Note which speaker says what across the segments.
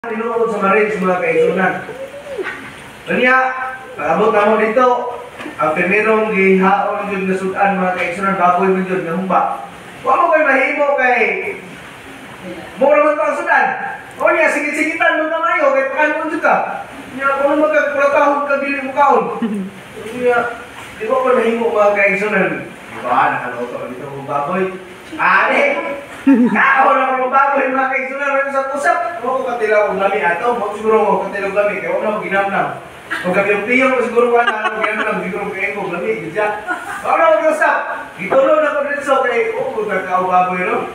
Speaker 1: Tinuod sa Marines, mga kaigsunan. Kanya, pag-abot namo dito, ang primerong gihaon jud nga sudan, mga kaigsunan, baboy man jud nga humba. Wa mo koy mahimo kay mura man to ang sudan. O niya, sigit-sigitan mo na mayo kay pakanon jud ka. Nya kung magkakulatahon ka, dili mo kaon. Niya, di ko pa mahimo, mga kaigsunan. Di ba, nakaluto dito ng baboy. Ani! Kaon ako ng baboy, mga kaigsunan, rin sa usap. Mo ko katilaw og lami ato, mo siguro ko katilaw og lami kay wala ko ginamnam. Kung kapiyong-piyong ko siguro ko na ano ginamnam, siguro kay ko lami gid siya. Wala ko usap. Gitulo na ko dito kay o ko kakaw baboy no.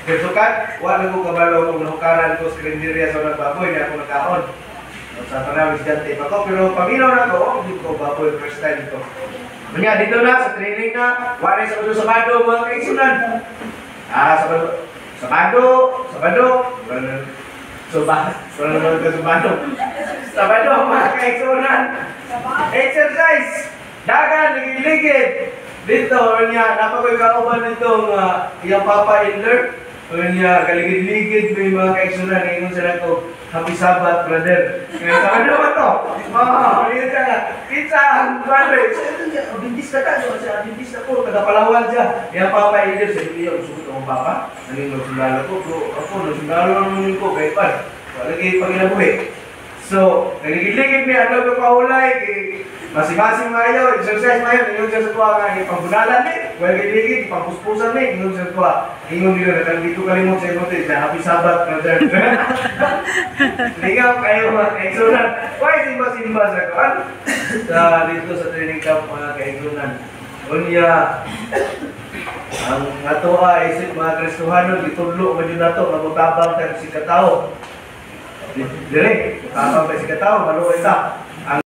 Speaker 1: Dito kan, wala ko kabalo kung nahukaran ko sa karinderya sa unang baboy na ako nakaon. Sa panahon, estudyante pa ko, pero paminaw na ko, oh, di ko baboy, first time ko. Kanya, dito na, sa training na, wala sa ulo Sabado, mga kaigsunan. Ah, Sabado, Sabado, Sabado, wala na, Suba, wala naman ka Sabado. Sabado, mga kaigsunan. Exercise! Dagan, ligid-ligid. Dito, niya, napakoy kauban nito nga iyang papa Inler. Niya, kaligid-ligid may mga kaigsunan, ingon sila ko, "Happy Sabbath, brother." Kaya Sabado ba to? Oh, yun siya nga. Kinsa ang brother? Adventista ka, di ba siya? Adventista ko, taga Palawan siya. Iyang papa Inler, sa iyo, sugot akong papa. Naging magsundalo ko, bro, ako, nagsundalo naman ko, kay pan. Wala kayo panginabuhi. So, nagigid-ligid mi, adlaw ko pahulay, masing-masing mayo, exercise mayo, ingon siya sa tuwa nga, ipangbunalan ni, wala gid-ligid, ipangpuspusan ni, ingon siya sa tuwa. Ingon nila, dito kalimot sa ingon siya, "Happy Sabbath, brother." Lingaw kayo, mga kaigsunan. Why simba-simba sa kuan? Sa dito sa training camp, mga kaigsunan. Unya, ang ato isip mga Kristohanon, gitudlo man jud nato nga motabang ta sa katao. Dire, motabang ta sa katao, maluoy ta. Ang